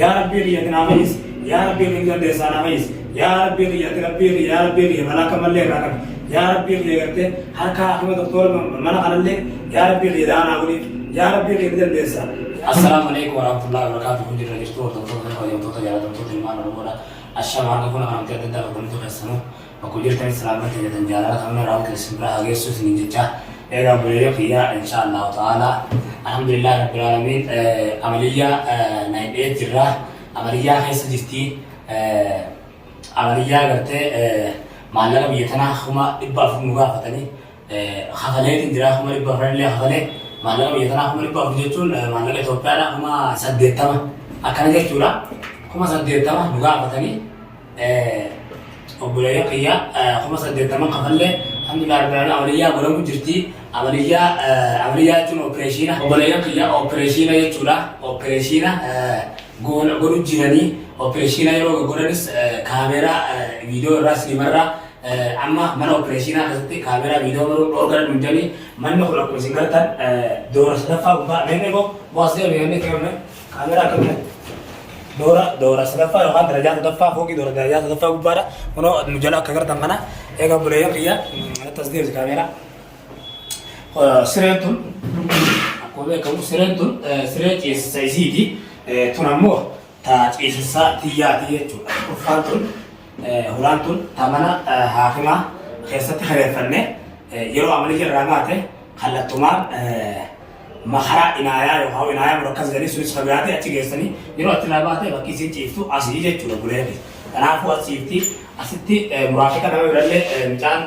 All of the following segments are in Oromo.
Yaa Rabbii kiyya ati naa fayyisi. Yaa Rabbii kiyya ni dandeessaa naa fayyisi. Yaa Rabbii kiyya ati Rabbii kiyya yaa Rabbii kiyya balaa akka mallee irraa qabi. Yaa Rabbii kiyya gartee harka haakima doktora mana kanallee yaa Rabbii kiyya da'aa naa godhiif. Yaa Rabbii kiyya ni dandeessaa. Assalaamu alaikum warahmatullahi wabarakatuh. Kun jirra jirtu hordoftoota fi kabajamtoota jaalatamtoota ilmaan Oromoodha. Ashama harka kun amantii adda addaa bakka hundi keessanuu bakka jirtanis salaamata jedhan jaalala kamna raawwatu isin bira haa geessu isiniin jecha. Egaa obboleeyyan kiyya insha Allahu ta'ala alhamdulillah rabbil alamin amaliyyaa naayidhee jirra. Amaliyyaa keessa jirti. Amaliyyaa gartee maallaqa biyya tanaa 400,000 nu gaafatanii kafaleetiin jira 400,000 illee kafalee maallaqa biyya tanaa 400,000 jechuun maallaqa Itoophiyaadha 80,000 akkana jechuudha. 80,000 nu gaafatanii obboleeyyan kiyya 80,000 kafallee alhamdulillah rabbil alamin amaliyyaa godhamu jirti. Amaliyyaa amaliyyaa jechuun opereeshiina obboleeyyan kiyya opereeshiina jechuudha. Opereeshiina godhu jiranii opereeshiina yeroo godhanis kaameeraa viidiyoo irraa sinimarraa amma mana opereeshiinaa keessatti kaameeraa viidiyoo maruu dhoorgan nu jedhanii manni kun akkuma isin gartan doora sadaffaa gubbaa meeqa koo boos deeme jennee keewwame kaameeraa akkamiin doora doora sadaffaa yookaan darajaa sadaffaa fooqii doora darajaa sadaffaa gubbaadha kunoo nu jala akka gartan kana eega obboleeyyan kiyya natti as deebisi kaameeraa. Sireen tun akkuma beekamu sireen tun siree ciisisa isiiti. Tun ammoo ta ciisisa tiyyaati jechuudha. Kurfaan tun hulaan tun ta mana haakimaa keessatti kireeffanne yeroo amaliyya irraa baate kallattumaan makaraa inaayaa yookaan inaayaa murakkas jedhanii sunis kan biraati achi geessanii yeroo achi irraa baate bakki isiin ciiftu asii jechuudha buleeti. Kanaafuu as ciifti asitti muraafiqa nama birallee mucaan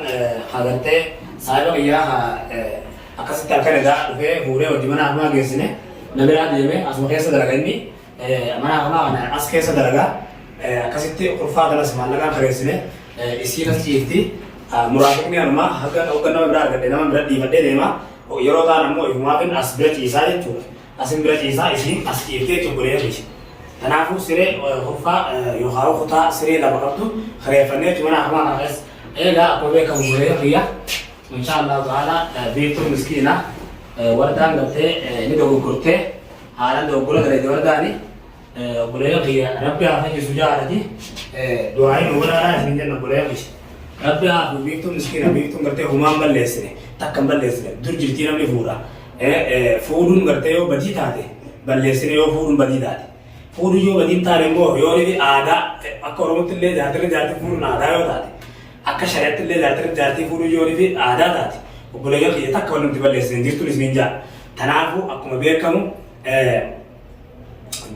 hagartee saahiba kiyyaa akkasitti halkan edaa dhufee fuudhee hojii mana hakimaa geessine na biraa deeme asuma keessa dalaga inni mana hakimaa kana as keessa dalaga akkasitti kurfaa kanas maallaqaan kireessine isiin as ciifti muraafiqni anuma haga hogga nama biraa argadhe nama bira dhiifadhee deema yeroo ta'an ammoo ifumaafin as bira ciisaa jechuudha asin bira ciisaa isiin as ciiftee jechuudha kiyya. Kanaafuu siree kurfaa yookaan kutaa siree lama qabdu kireeffannee jechuudha mana hakimaa kana keessa. Egaa akkuma beekamu bulee kiyya insha Allah ta'ala biiftuun miskiina wardaan gartee ni dogoggortee haalaan dogoggora gareete wardaani obboleeyyan kiyya rabbi haa fayyisu jaalati du'aayi nu godhaadhaa isin jenna obboleeyyan kiyya. Rabbi haa fi biiftuun miskiina biiftuun gartee humaan balleessine takka hin balleessine dur jirtii namni fuudha. Fuudhuun gartee yoo badii taate balleessine yoo fuudhuun badii taate. Fuudhuun yoo badii hin taane immoo yoo inni aadaa akka Oromootti illee jaartirri jaartii fuudhuun aadaa yoo taate akka shari'atti illee jaartirri jaartii fuudhuun yoo inni aadaa taate obboleeyyan kiyya takka wanti nuti balleessine hin jirtuun isiniin jaa. Kanaafuu akkuma beekamu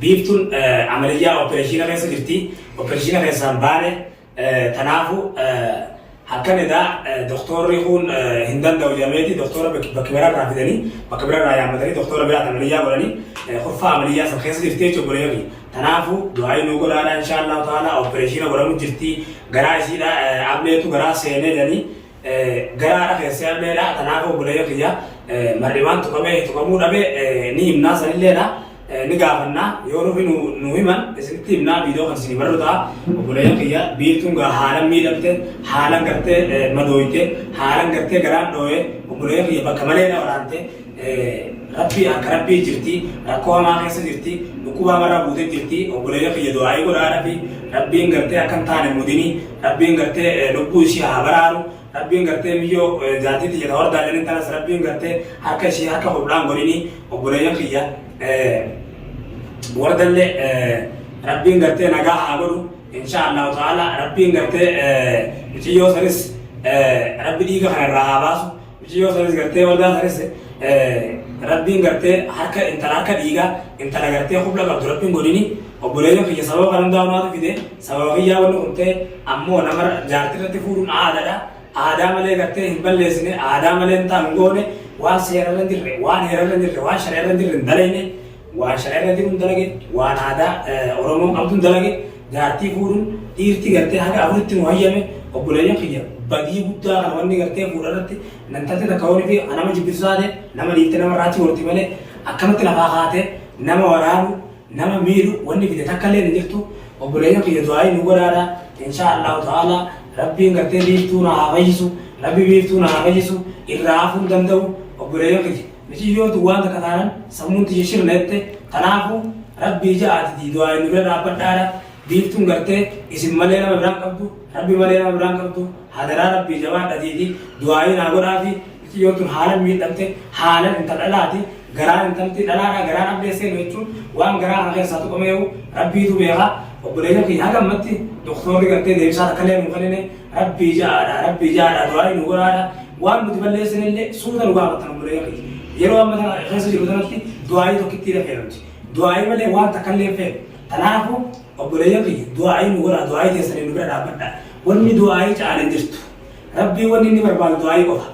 biiftuun amaliyyaa opereeshiina keessa jirti. Opereeshiina keessaan baane. Tanaafu halkan edaa doktorri kun hin danda'u jedhameeti doktora bakka biraarraa fidanii bakka biraarraa yaammatanii doktora biraa amaliyyaa godhanii kurfaa amaliyyaa san keessa jirti jechuudha obboleeyyan. Tanaafu du'aayii nuu godhaadha insha Allahu ta'ala opereeshiina godhamu jirti garaa isiidha ableetu garaa seenee jedhanii garaadha keessee ableedha tanaafu obboleeyyan kiyya mar'imaan tuqamee tuqamuu dhabe ni himnaa sanilleedha. Ni gaafanna yoo nufi nu himan isinitti himnaa viidiyoo kan isinii barru ta'a obboleeyyan kiyya biiftuun gaa haalan miidhamte haalan gartee madooyte haalan gartee garaan dhooye obboleeyyan kiyya bakka malee na waraante rabbii harka rabbii jirti rakkoo hamaa keessa jirti dhukkuba hamarraa buutee jirti obboleeyyan kiyya du'aa'ii godhaadha fi rabbiin gartee akka hin taane mudini rabbiin gartee lubbuu ishii haa baraaru Rabbiin gartee miyyoo jaartii tiyya ta wardaa jedhanii tanas rabbiin gartee harka ishii harka hudhaan godhini obboleeyyan kiyya wardallee rabbiin gartee nagaa haa godhu insha allahu ta'ala rabbiin gartee miciyyoo sanis rabbi dhiiga kana irraa haa baasu miciyyoo sanis gartee wardaa sanis rabbiin gartee harka intala harka dhiigaa intala gartee hubla qabdu rabbiin godhini obboleeyyan kiyya sababa kan hundaa naatu fide sababa kiyyaa wanni kun ta'e ammoo nama jaartii irratti fuudhuun aadaadha. Aadaa malee gartee hin balleessine, aadaa malee hin taanu goone, waan seerarra hin jirre, waan heerarra hin jirre, waan shari'arra hin jirre hin dalayne, waan shari'arra jiru hin dalage, waan aadaa Oromoon qabdu hin dalage, jaartii fuudhuun dhiirti gartee haga afuritti nu hayyame obboleeyyan kiyya badii guddaa kana wanni gartee fuudha irratti nantalti takka horii fi nama jibbitu taate nama dhiifte nama irraa achi gorti malee akkamatti lafaa kaatee nama waraanu nama miidhu wanni fide takka illee hin jirtu obboleeyyan kiyya du'aayii nu godhaadha insha allahu ta'ala rabbiin gartee biiftuu na haa fayyisu rabbi biiftuu na haa fayyisu irraa hafuu hin danda'u obboleeyyan kiyya miciyyoon tun waan takka taanan sammuun tiyya shirna jette kanaafuu Rabbii ja'aatiti du'aa inni bira dhaabbadhaadha. Biiftuun gartee isin malee nama biraan qabdu, Rabbi malee nama biraan qabdu, hadaraa Rabbii jabaadhatiiti du'aayii naa godhaafi. Miciyyoon tun haalan miidhamte, haalan intal dhalaati, garaan intalti dhalaadha, garaan ablee seenu jechuun waan garaa kana keessaa tuqameehu Rabbiitu beeka. Obboleeyyan kiyya, haga ammatti doktoorri gartee deebisaa takkallee nuu kennine. Rabbii ja'aadha, Rabbii ja'aadha, du'aayii nuu godhaadha. Waan nuti balleessinellee suuta nu gaafattan. Obboleeyyan kiyya, yeroo amma tana keessa jiru tanatti du'aayii tokkittiidha feena nuti. Du'aayii malee waan takkallee hin feenu. Kanaafuu obboleeyyan kiyya, du'aayii nu godhaa, du'aayii teessanii nu bira dhaabbadha. Wanni du'aayii caale hin jirtu. Rabbii wanni inni barbaadu du'aayii qofa.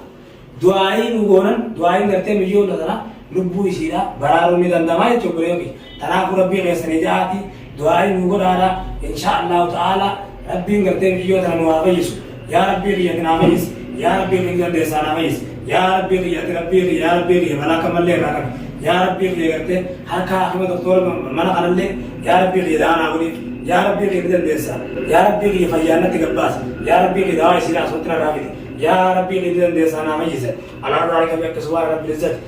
Du'aayii nu goonan, du'aayiin gartee miyyoota tana lubbuu isiidha baraaruun ni danda'ama jechuudha, obboleeyyan kiyya. Kanaafuu Rabbii keessanii ja'aati du'aayii nu godhaadha. Insha Allahu ta'ala Rabbiin gartee miyyoo tana nu haa fayyisu. Yaa Rabbii kiyya, ati naa fayyisi. Yaa Rabbii kiyya, dandeessaa naa fayyisi. Yaa Rabbii kiyya, ati Rabbii kiyya, yaa Rabbii kiyya, balaa akka mallee irraa qabi. Yaa Rabbii kiyya, gartee harka haakima doktora mana kanallee, yaa Rabbii kiyya, dawaa naa godhiif. Yaa Rabbii kiyya, ni dandeessa. Yaa Rabbii kiyya, fayyaan natti gabbaasi. Yaa Rabbii kiyya, dawaa isiidhaa asumatti narraa fidi. Yaa Rabbii kiyya, ni dandeessaa, naa fayyise. Alaa dhaalika bi akka subhaana Rabbil izzati.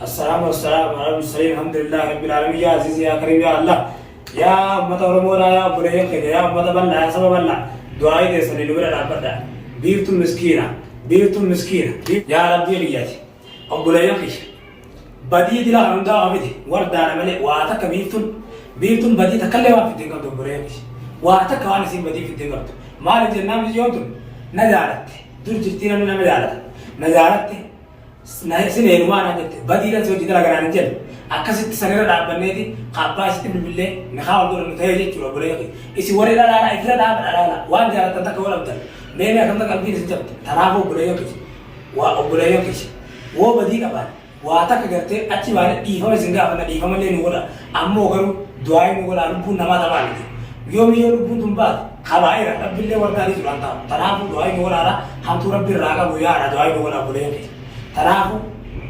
Assalaamu wassalaamu ala mursaliin, alhamdulillahi rabbil alamin. Yaa aziz, yaa karim, yaa Allah. Yaa ummata Oromoodhaa, yaa obboleeyyan keenya, yaa ummata bal'aa, yaa saba bal'aa, du'aayii teessanii nu bira dhaabbadha. Biiftuun miskiina, biiftuun miskiina. Yaa Rabbii kiyyati, obboleeyyan kiyya, badii dila kan hundaa waa fide wardaadha malee waa takka biiftuun badii takkallee waan fidde hin qabdu. Obboleeyyan kiyya, waa takka waan isiin badii fidde hin qabdu. Maaliif jennaan, biyyoon tun na jaalatte. Dur jirtii namni nama jaalata. Na jaalatte, sin heerumaa naan jette, badiidhaan si hojii dalaganaan hin jenne. Akkasitti sanirra dhaabbanneeti abbaa isitti bilbillee nikaa wal godhannu ta'ee jechuudha. Obboleeyyan kiyya, isin warri dhalaadhaa ifirra dhaaba dhalaala waan jaalattan takka wal dhabdan mee mee akkamta qalbiin isin cabde? Tanaafuu obboleeyyan kiyya, waa obboleeyyan kiyya, woo badii qabaan waa takka gartee achi baane dhiifama isin gaafanna, dhiifamallee nu godha. Ammoo garuu du'aayii nu godhaa. Lubbuun namaa taphaa miti. Yoomiyyoo lubbuun tun baate kabaa'ira, Rabbillee warra dhiisuudhaan taa'u. Tanaafuu du'aayii nu godhaadha. Hamtuu Rabbi irraa qabu yaadha. Du'aayii nu godhaa, obboleeyyan kiyya. Tanaafuu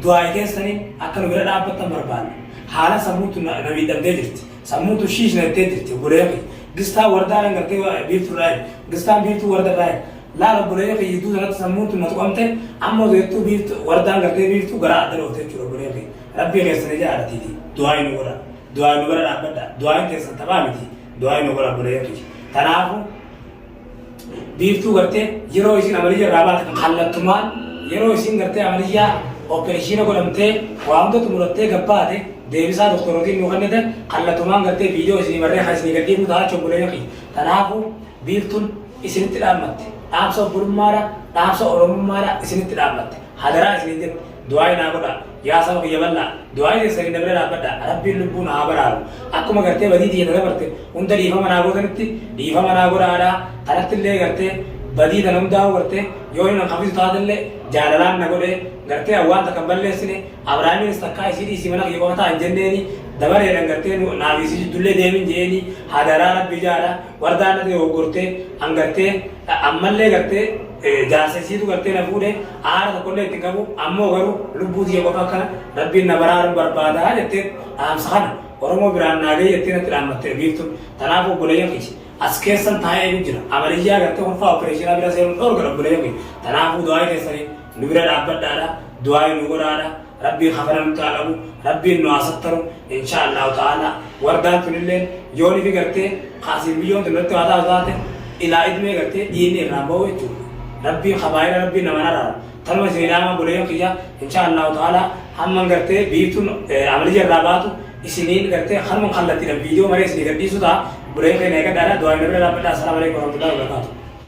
du'aayii keessaniin akka nu bira dhaabbattan barbaanna. Haala sammuun tun na miidhamtee jirti, sammuun tun shiishna jettee jirti, obboleeyyan kiyya. Gistaan wardaadhaan gartee biiftuu irraa, gistaan biiftuu warda irraa laala. Obboleeyyan kiyya, jidduu sanatti sammuun tun na tuqamte. Amma osoo jettuu biiftuu wardaan gartee biiftuu garaa adda dhoofte jechuudha. Obboleeyyan kiyya, Rabbii keessanii jaalatiiti du'aayii nu godhaa, du'aayii nu bira dhaabbadha. Du'aayiin teessan taphaa miti. Du'aayii nu godhaa, obboleeyyan kiyya. Kanaafuu biiftuu gartee yeroo isin amaliyya irraa baate, kallattumaan yeroo isin gartee amaliyyaa opereeshiina godhamtee waa hunda xumurattee gabbaate, deebisaa doktorootiin nu kennite, kallattumaan gartee viidiyoo isinii barree kan isinii gadhiifnu ta'a jechuudha, obboleeyyan kiyya. Kanaafuu biiftuun isinitti dhaammatte, dhaamsa obbolummaadha, dhaamsa Oromummaadha isinitti dhaammatte, hadaraa isiniin jette, du'aayii naa godhaa. Yaa saba kiyya bal'aa, du'aayii teessanii na bira dhaabbadhaa. Rabbiin lubbuu na haa baraaru. Akkuma gartee badii tiyya na dabarte hunda dhiifama naa gootanitti dhiifama naa godhaadha. Kanatti illee gartee badii tana hundaa'u gartee yoo inni nan kafisu taatellee jaalalaan na godhee gartee waan takka hin balleessine. Abrahaamiinis takkaa isii dhiisii mana kiyya qofa ta'a hin jenneeni. Dabareedhaan gartee naaf isii jiddullee deemin jeeni. Hadaraa Rabbi jaadha. Wardaan natti dogoggortee, an gartee ammallee gartee jaarsa isiitu gartee na fuudhe, aara tokkollee itti qabu. Ammoo garuu lubbuu tiyya qofa akkana Rabbiin na baraaruun barbaadaa jettee dhaamsa kana Oromoo biraan naa gahi jettee natti dhaammatte biiftuun. Kanaafuu obboleeyyan kiyya, as keessan taa'ee eegu jira. Amaliyyaa gartee kolfaa opereeshinaa bira seenuun dhoorgan, obboleeyyan kiyya. Kanaafuu du'aayii keessanii nu bira dhaabbadhaadha, du'aayii nu godhaadha. Rabbiin kafana nutti haa qabu, Rabbiin nu haa sattaru, insha Allahu ta'ala. Wardaan tunillee yoon ifi gartee kaasiin biyyoon tun irratti waa taatu taate ilaa idmee gartee dhiinni irraa bahu jechuudha. Rabbiin kabaayira, Rabbiin nama araaru. Tanuma isin ilaamaa, obboleeyyan kiyya. Insha Allahu ta'ala hamman gartee biiftuun amaliyya irraa baatu isiniin gartee kanuma kallattiidhaan viidiyoo maree isinii gadhiisu ta'a. Obboleeyyan keenya, eegadhaadha, du'aa inni bira dhaabbadha. Assalaamu alaikum warahmatullahi wabarakatuh.